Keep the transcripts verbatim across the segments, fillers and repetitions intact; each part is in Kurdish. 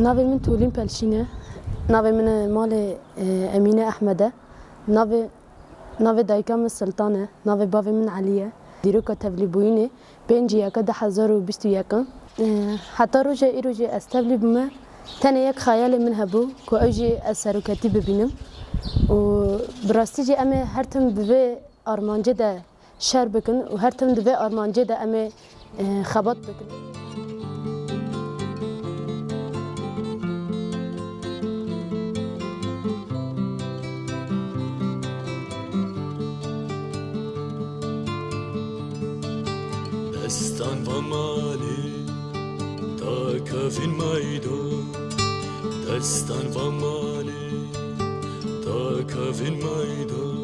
Navê min Tolîn Pelşîn e. Navê min e malê, e, Emîne Ehmed e. Navê, navê dayika min Sultan e. Navê bavê min Elî ye. Dîroka tevlîbûyînê pêncî yeka du hezar û bîst û yek in. E, heta roja îro jî ez tevlî bûme. Tenê yek xeyalê min hebû ku ew jî ez seroketî bibînim. Û bi rastî jî em ê her tim bi vê armancê de şer bikin û her tim di vê armancê de em ê, e, xebat bikin. Destan va malê, ta kevin meydan. Destan va malê, ta kevin meydan.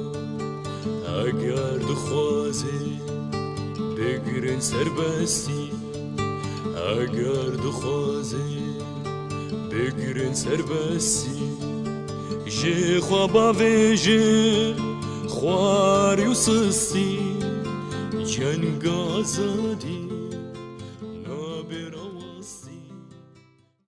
Eger dixwazê bigirin serbestî, eger dixwazê bigirin serbestî, jê xwe bavêjin xwarî û sistî, cenga azadî.